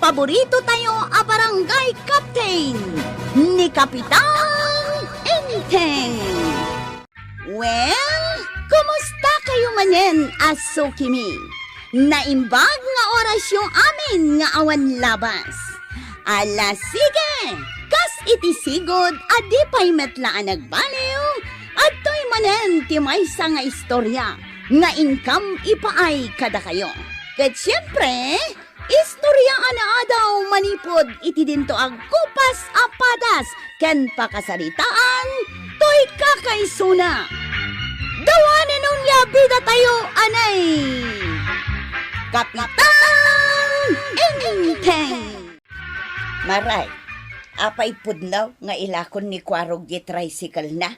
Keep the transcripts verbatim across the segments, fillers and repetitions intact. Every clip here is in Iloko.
paborito tayo a barangay captain, ni Kapitan Enteng. Well, kumusta kayo manen a sukimi? Naimbag nga orasyo amin nga awan labas. Ala, sige! Kas iti sigud a di pay met la a nagbaliw, adtoy manen ti maysa nga istorya nga inkam ipaay kadakayo. Ket siempre, istoryaan a adaw manipud iti dinto agkupas a padas ken pakasaritaan toy kakaisuna. Dawanen onia bidatayo, anay! Kapitan Enteng! Maray, apay pudno nga ilakon ni Kuarog di tricycle na?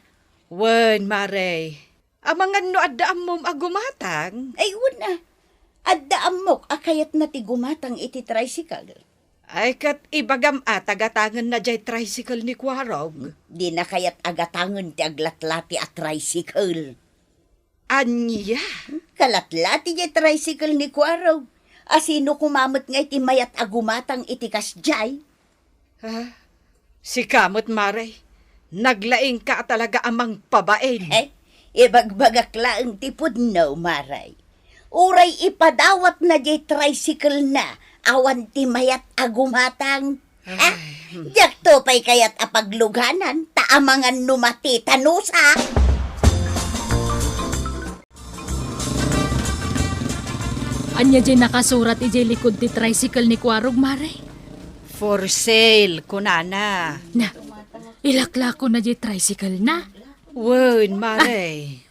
Wen, Maray. Amangan no adda ammom a gumatang? Ay, wen a. Adda ammok a kayatna ti gumatang iti tricycle. Ay, ket ibagam a ta gatangenna jay tricycle ni Kuarog. Dina kayat a gatangen ti aglatlati a tricycle. Ania? Kalatlati jay tricycle ni Kuarog. A sino koma met ngay ti mayat a gumatang iti kasjay? Ah, sika met, Maray. Naglaingka a talaga a mangpabain. Eh, ibagbagak laeng ti pudno, Maray. Uray ipadawatna jay tricycle na, awan ti mayat a gumatang. Ha? Ay, hmm. Diakto pay kayat a pagluganan, ta amangan no mati, tanusa. Ania jay nakasurat idiay likod ti tricycle ni Kuarog, Maray? For sale, kunana. Na, ilaklako na jay tricycle na. Wen, Maray.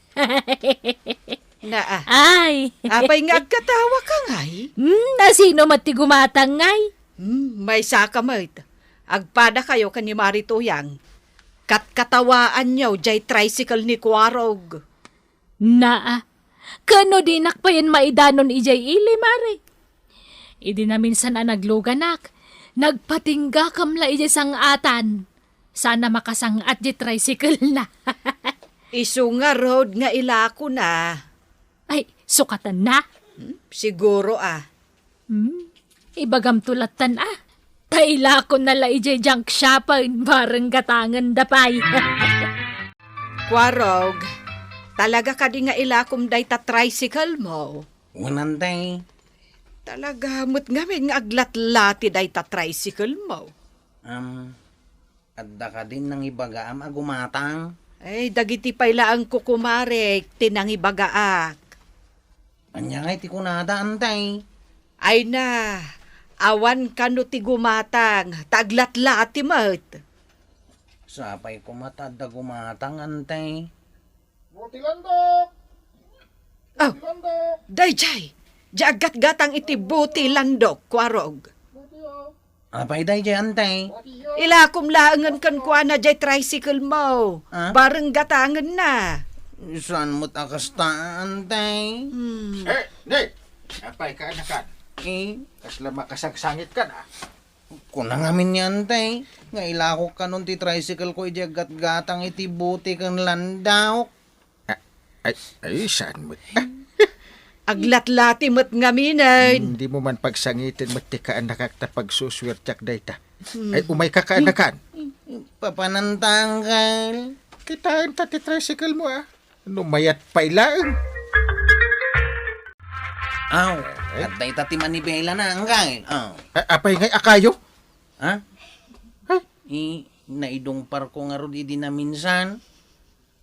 Na, ah. Ay. Apay nga agkatawa ka, ngay? Hmm, a sino met ti gumatang, ngay? Hmm, maysa ka met. Agpada kayo ken ni Mari Tuyang. Katkatawaanyo jay tricycle ni Kuarog. Naa, kano dinak payen maidanon idiay ili, Mari? Idi naminsan a nagluganak, nagpatinggakam la idiay sang-atan. Saan a makasang-at di tricycle na. Isu ngarud nga ilako na. Ay, sukatan na? Hmm, siguro, ah. Hmm, ibagamto lattan, ah. Ta ilako na la idiay junk shop, bareng gatangen da pay. Kuarog, talaga kadi nga ilakom dayta tricycle mo? Wen, Antay. Talaga met ngamin nga aglatlati dayta tricycle mo. Um, Adda kadin nangibagaam a gumatang? Ay, dagiti pay laeng kukumarek ti nangibagaak. Ania ngay ti kunada, Antay? Ay na, awan kano ti gumatang, ta aglatlati met. Sapay koma ta adda gumatang, Antay. Buti landok! Oh, buti landok! Dayjay, di aggatgatang iti buti landok, Kuarog. Buti, oh. Apay dayjay, Antay? Ilakom laengen kenkuana jay tricycle mo. Ah? Bareng gatangen na. Saan met a kasta, Antay? Hmm. Eh, Nick! Apay ka, anakan? Eh? Kasla makasangsangit ka na. Kuna ngamin ni Antay, nga ilakok kanon ti tricycle ko idi aggatgatang iti buti ken landok. Ah, ay, ay, saan met? Aglatlati met ngaminen. Hmm, di mo man pagsangiten met ti kaanakak ta pagsusuertiak dayta. Hmm. Ay, umay ka kaanakan. Papananta, Angkel. Kitaen ta ti tricycle mo, ah. No mayat pay laeng. Aw, ay. At dayta ti manibela na, Angkel. Aw. A-, apay ngay a kayo? Ha? Ay. I, naidungparko ngarud idi naminsan.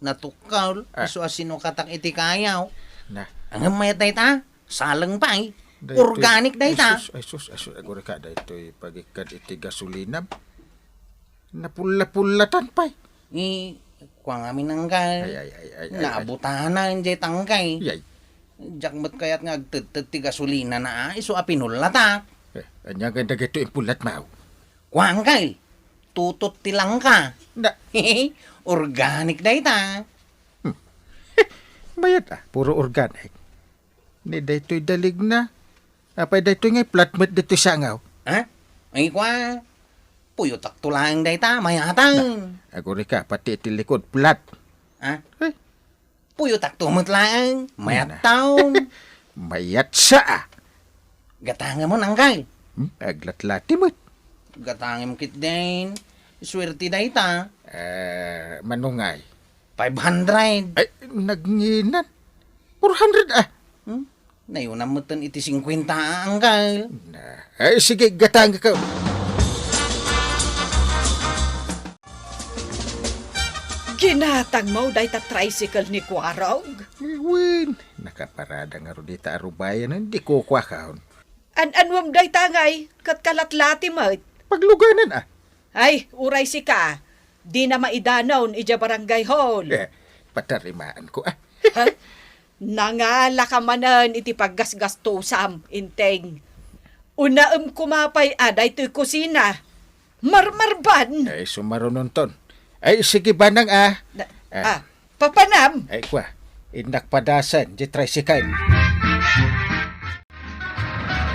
Natukkaw, ah, isu a sinukatak iti kayaw. Na. Ngem mayat dayta, saleng pay. Daytoy, organic dayta. Ay sus, ay sus, ay sus, agurika daytoy pagikkad iti gasolina. Napulla-pullatan pay. I, kua ngamin, Angkel. Ay, ay, ay, ay, ay, ay. Naabutana, enjay tangkay. Ay. Diak met kayat nga agtedted ti gasolina na, ah, isu a pinullatak. Eh, ania ngay dagitoy impullat, Mao? Kua, Angkel, tutot ti langka. Da- Organic dayta. Hmm. Mayat, ah, puro organic. Ni daytoy daligna. Apay daytoy ngay flat met ditoy sangaw? Ha? Ay, kua, puyotakto laeng dayta, mayatan. Na, agurika, pati iti likod, flat. Ha? Eh, Puyotakto met laeng, mayat taon. Mayat sa, ah. Gatangamon, Angkel. Hmm? Aglatlati met. Gatangem ketdin. Suerte dayta. Eh, mano ngay? Five hundred. Ay, nagnginan. Four hundred, ah. Hmm? Nayunam metten iti singkwenta, anggal. Na, ay, sige, gatangka. Ginatangmo dayta tricycle ni Kuarog? Wen, nakaparada ngarud dita a rubayan, di kukuakon. An-anuem dayta ngay, ket kalatlati met. Pagluganan, ah. Ay, uray sika, dina maidanon idiay barangay hall. Eh, patarimaanko, ah. Ha? Nangalaka manen iti paggasgastusam, Inteng. Unaem koma pay a daytoy kusina. Marmarban! Ay, sumarunonton. Ay, sige, banang, ah. Na, Ah. ah, papanam! Ay, kwa, innak padasen, di tricycle.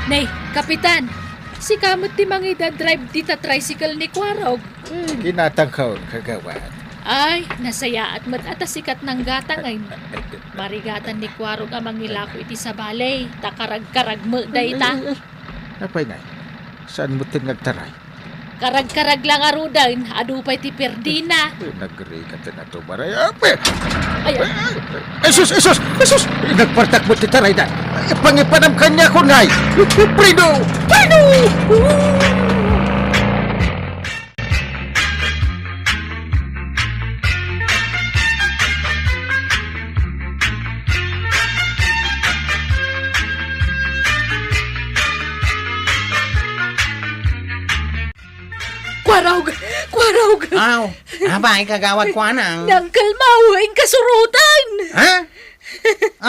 Nay, Kapitan, sika met ti mangidadrive dita tricycle ni Kuarog. Eh, ginatangkon, kagawad. Ay, nasayaat met a ta sikat nanggatangen. Ay, ay, ay. Marigatan ni Kuarog a mangilako iti sabali, ta karagkarag met dayta. Ay, ay, ay. Apay ngay, saan met ten ngagtaray? Karagkarag la ngaruden, adu pay ti pierdina. Eh, nagrigat na to, maray. Ape! Ay, ay. Ay, ay, ay, Jesus, Jesus, Jesus! Nagpartak met ti tarayda. Ay, pangipanam kaniakon ngay. Preno! Preno! Kuarog! Kuarog! Aw, apay, kagawad, kuanang? Ni Uncle Mau, inkasurotan! Ha?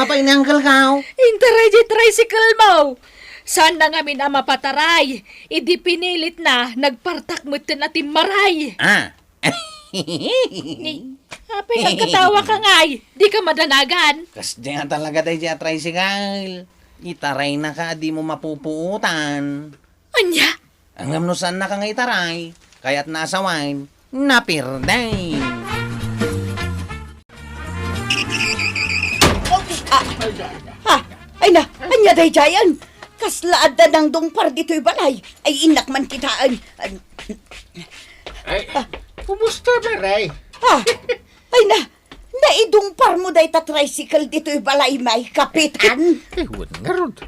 Apay ni Uncle Mau? Intaray diay tricycle mo! Saan na ngamin a mapataray? Idi pinilit na, nagpartak metten a timmaray! Ah. Ni, apay agkatawa ka ngay? Di ka madanagan? Kasdi nga talaga daydiay a tricycle. Itaray na ka, di mo mapupuotan. Anya? Ngem no saan na ka nga itaray, kayat na a sawen, napirday. Ah, ah, ay na, anya daydiayen? Kasla adda nangdungpar ditoy balay. Ay, innak man kitaen. Ay, kumusta, Maray? Ah, ay na, naidungpar mo dayta tricycle ditoy balay may, Kapitan? Eh, wen ngarud.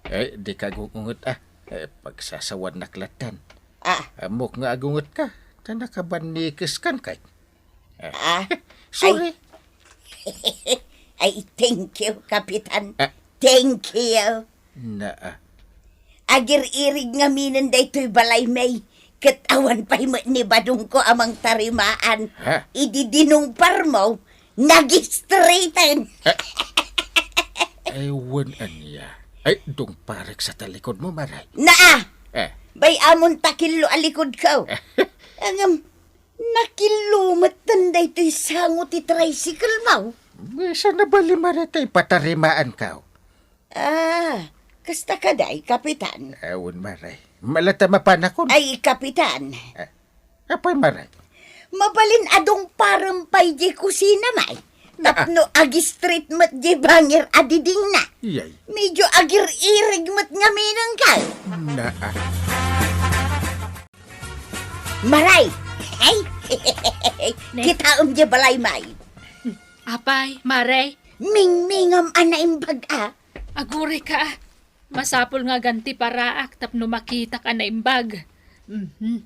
Eh, di ka gungunget, ah. Eh, pagsasawannak lattan. Ah. Ammok nga agunget ka, ta nakabannikes kan kay. Ah. Ah, sorry. Ay, thank you, Kapitan. Ah. Thank you. Naa. Agir-irig ngaminen daytoy balay may, ket awan pay met ni badongko a mangtarimaan. Ha? Idi dinungpar mo, nag-straighten. Eh, ay, wen ania. Ay, dungparek sa talikod mo, Maray. Naa! Eh. Bay-amon takillo a likod ko. Ngem, nakillo metten daytoy sango ti tricycle mo. Bisan nabali, Maray, ta ipatarimaan ka. Ah, kasta kadi, Kapitan? Awan, Maray. Malata mapanakon. Ay, Kapitan. Eh. Apay, Maray? Mabalin a dungparem pay di kusina, may. Naa. Tapno ag-straight met di bangir a didingna. Iyay. Medyo agir-irig met ngaminen kay. Naa. Maray! Ay! Ne? Kitaem di balay, may. Apay, Maray? Mingmingam a naimbag, a. Aguray ka, a. Masapul nga agantiparaak tapno makitak a naimbag. Mhm.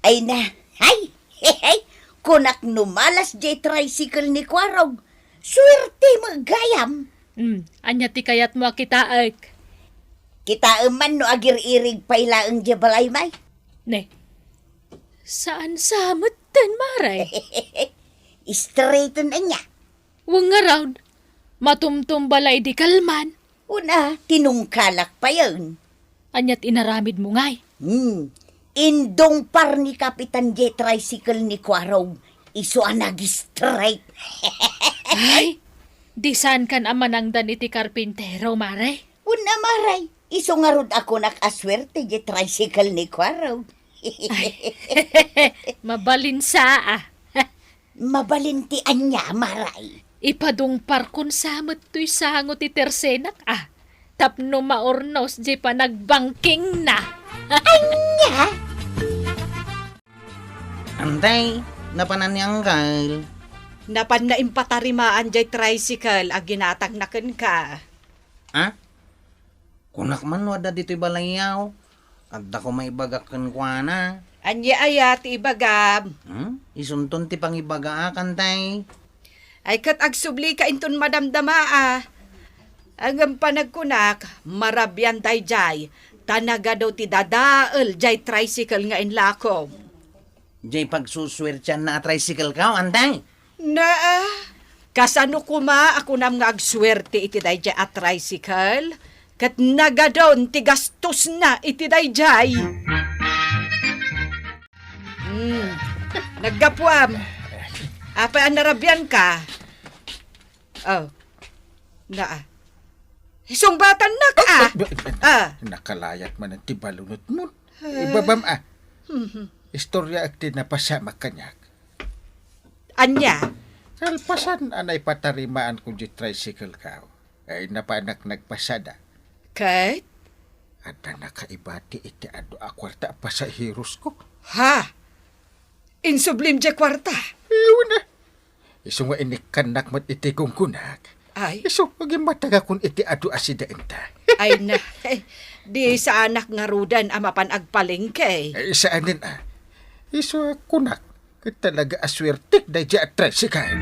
Ay na, hay, hay, hay, kunak no malas jay tricycle ni Kuarog. Suerte met gayam. Hmm, ania ti kayatmo a kitaek? Kitaem man no agir-irig pay laeng jay balay, may. Ne, saan sa metten, Maray? Straighten ania. Wen ngarud, matumtumba la idi kalman. Una, tinungkalak payen. Ania ti inaramidmo ngay? Hmm. Indungpar ni Kapitan jay tricycle ni Kuarog, isu a nag-straight. Ay, di saan kan a manangdan iti karpintero, Maray? Wen a, Maray, isu ngarud a kunak a suerte jay tricycle ni Kuarog. Ay, mabalin sa, a. Mabalin ti ania, Maray? Ipadungparkon sa met toy sango ti tersenak, a. tapno maurnos diay panagbangkingna. Ania? Antay, napanan ni Angkel? Napanna impatarimaan diay tricycle a ginatangna kenka. Ah? Kunak man no adda ditoy balayyo. Adda ko maibagak kenkuana. Ania aya ti ibagam? Hmm? Isunton ti pangibagaak, antay. Ay, ket agsublika inton madamdama, a. Ngem panagkunak, marabian daydiay, ta nagadu ti dadael diay tricycle nga inlakom. Diay pagsusuertianna a tricycle-ko, antay? Naa, kasano koma a kunam nga agsuerte iti daydiay a tricycle? Ket nagadun ti gastosna iti daydiay. Hmm, naggapuam. Apay a narabianka? Oh, naa. Isungbatannak, a. Ah. Nakalayat man ti balunotmo. Ah. Ibabam, a. Mhm. Istoryaek ti napasamak kaniak. Ania? Kalpasan a naipatarimaanko diay tricycle-ko, ay napanak nagpasada. Ket? Adda nakaibati iti adu a kuarta a pasaherosko. Ha? Insublim diay kuarta? Iwan na. Isu nga inikkannak met iti gunggonak. Ay. Isu, agimmatagakon iti adu a sidaenta. Ay na, eh, di saanak ngaruden a mapan agpalengke. Ay, saanen a. Isu a kunak, ket talaga a suertek daydiay a tricycle.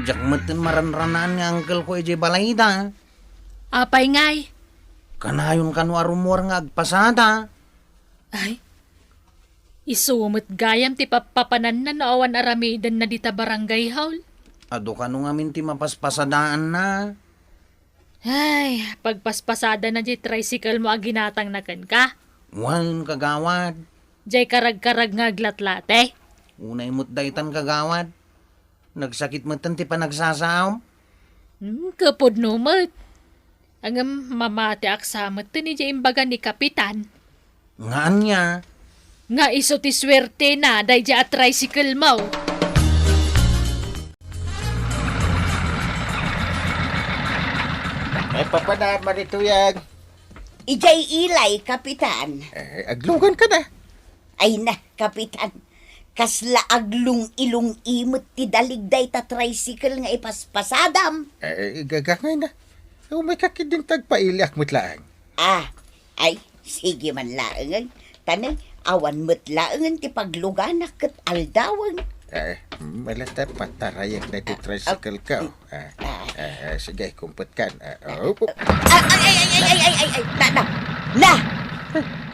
Diak metten maranranaan ni uncle-ko idiay balayda. Apay ngay? Kanayon kano a rummuar nga agpasada. Ay, isu met gayam ti pappapananna no awan aramidenna dita barangay hall. Adu kano ngamin ti mapaspasadaanna? Ay, pagpaspasadana diay tricycle mo a ginatangna kenka? Wen, kagawad. Diay karagkarag nga aglatlate? Unay met daytan, kagawad. Nagsakit metten ti panagsasaom. Hmm, ket pudno met. Ngem mamatiak sa metten idiay imbaga ni Kapitan. Nga ania? Nga isu ti suertena daydiay a tricycle mo. Eh, papanam, Marituyang. Idiay ilay, Kapitan. Eh, aglugan ka na. Ay na, Kapitan. Kasla aglung-ilung-i met ti dalig dayta tricycle nga ipaspasadam. Eh, igagangay na. Umay ka ketdin ta agpailiak met laeng. Ah, ay, sige man laengen. Ta nay, awan met laengen ti pagluganak ket aldawen. Eh, mm, ala ta, patarayek na ti tricycle ko. Ah, ah, ah, sige, kumpet kan. Ah, ah, opo. Ah, ay, ay, ay, ay, ay, ay, ay, na, na, na.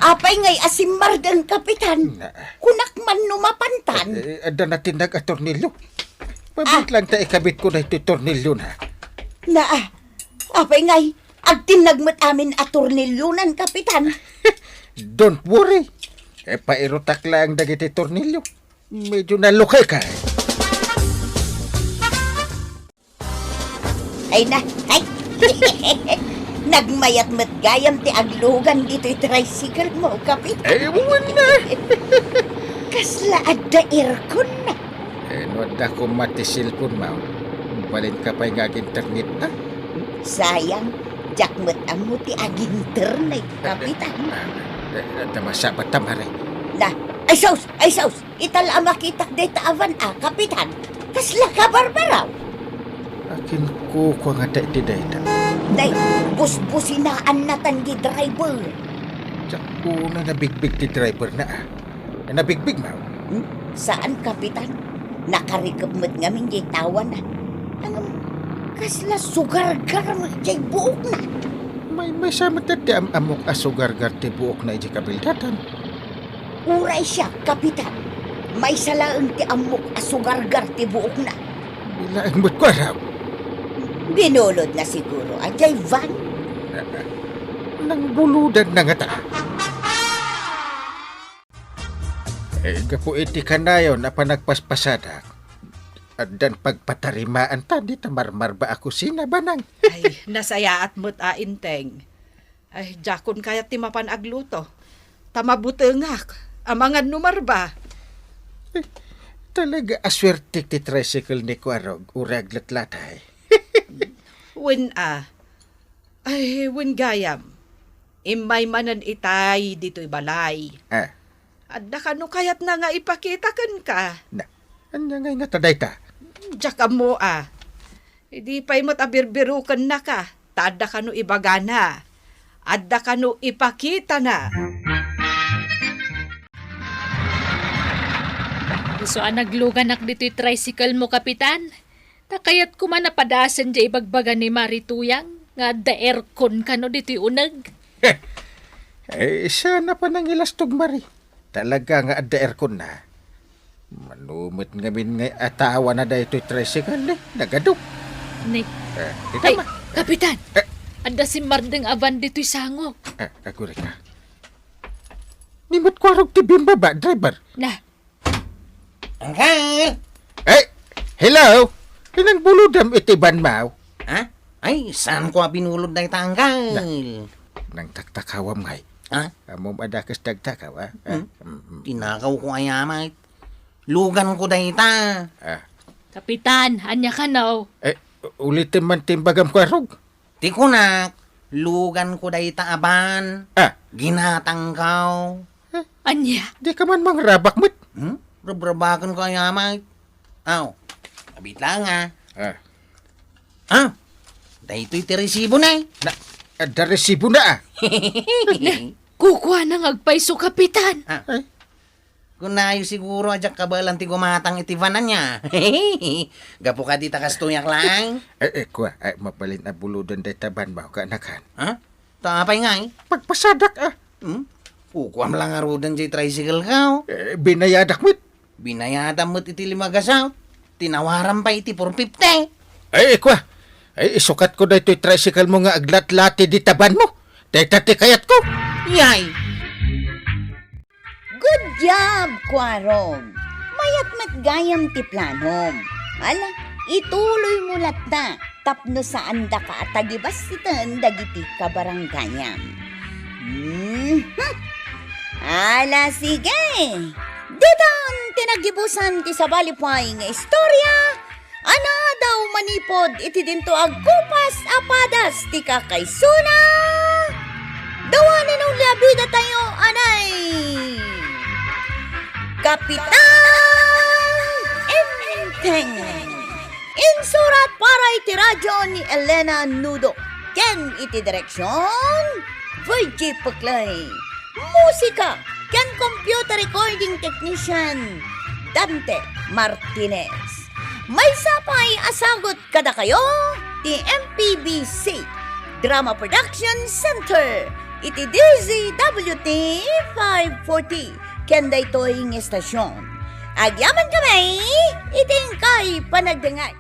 Apay ngay a simmarda, Kapitan? Na. Kunak man no mapantan. Eh, eh, adda natinnag a tornilyo. Pabit lang ta ikabit ko na iti tornilyo na. Na, ah, apay ngay, agtinnag met amin a tornilyonan, Kapitan. Don't worry. Eh, pairutak lang dagiti tornilyo. Medyo nalukay ka. Ay na, ay. Nagmayat met gayam ti aglugan ditoy tricycle mo, Kapitan. Ay, wen na. Kasla adda aircon na. Eh, no adda koma ti cellphone mo, balin ka pay nga ag-internet na? Sayang, diak met ammo ti ag-internet, Kapitan. Ah, eh, adda masabat ta, mare. Na, ay sus, ay sus! Ita la a makitak dayta a van a, Kapitan. Kasla kabarbaraw. Akin kukua ngata iti dayta. Day, busbusinaannatan di driver. Diak kunam nabigbig ti driver na, ah. Nabigbig, ma'am? Hmm? Saan, Kapitan? Nakarikep met ngamin diay tawana. Ngem, kasla sugargar met diay buokna. May, maysa met ti am-ammok a sugargar ti buokna idiay kabildatan. Uray siak, Kapitan. Maysa laeng ti ammok a sugargar ti buokna. Bilaeng met kuarok. Binulodna siguro, a, diay van. Nangbulodanna ngata. Eh, gapu iti kanayon a panagpaspasadak, addan pagpatarimaan ta dita marmarba a kusina, Banang. Ay, nasayaat met a, Enteng. Ay, diakon kayat ti mapan agluto. Ta mabutengak. Amangan no marba. Eh, talaga a suertek ti tricycle ni Kuarog, uray aglatlatay. Wen a, Ay, wen gayam. Immay manen itay ditoy balay. Ah. Adda kano kayatna nga ipakita kenka? Na, ania ngay ngata dayta? Diak ammo a. Idi pay met a birbirukennaka, ta adda kano ibagana. Adda kano ipakitana. Isu a nagluganak ditoy tricycle mo, Kapitan. Ta kayatko man a padasen diay ibagbaga ni Mari Tuyang nga adda aircon kano ditoy uneg. Eh, siya na pa nangilastog, Mari. Talaga nga adda aircon na. Mano met ngamin nga atawana daytoy tricycle, eh. Nagadu. Ni- Eh, di Ay, tama. Kapitan! Eh. Adda simmardeng a van ditoy sangok. Eh, aguri ka. Ni met kuarog ti bimbaba, driver. Na, Angkel! Eh, hello! Inang bulodam iti banmaw? Ha? Ay, saanko a binulod dayta, Angkel. Na, nangtaktakawam ngay. Ha? Ammom a dakes ti agtakaw, a? Hmm? Mm, mm. Tinakawko aya met. Luganko dayta. Ah. Kapitan, ania kano? Eh, ulitem man ti imbagam, kuarog. Ti kunak, luganko dayta a van. Ah. Ginatangko. Ania? Dika man mangrabak met. Hmm? Rabrabakenko aya met. Aw, abit laeng a. Ah. Ah, daytoy ti resibona. Na, adda resibona a. Na, kukuana nga agpayso, Kapitan. Ah. Ay. Kunayo siguro a diak kabaelan ti gumatang iti van ania. Gapu kadi ta kastoyak laeng. Eh, eh, kua, eh, mabalin a buloden dayta banmaw, kaanakan. Ha? Ta apay ngay? Pagpasadak a. Hmm? Kukuam la ngaruden diay tricycle ko. Eh, binayadak met. Binayadam met iti lima gasut. Tinawaram pay iti four fifty. Ay, kua. Ay, isukatko daytoy tricycle mo nga aglatlati dita banmo. Dayta ti kayatko. Yay! Good job, Kuarog! Mayat met gayam ti planom. Ala, ituloymo latta tapno saandaka a tagibasiten dagiti kabarangayam. Mhm. Ala, sige! Ditan ti naggibusan ti sabali pay nga istorya. Anadaw manipud iti dinto agkupas a padas ti kakaisuna. Dawanen uli a bidatayo, anay! Kapitan Enteng. Insurat para iti radyo ni Elena Nudo ken iti direksion, Virgie Puclay. Musika ken computer recording technician, Dante Martinez. Maysa pay a sagut kadakayo ti M P B C Drama Production Center iti D Z W T five forty ken daytoy nga estasion. Agyamankami iti inkay panagdengngeg.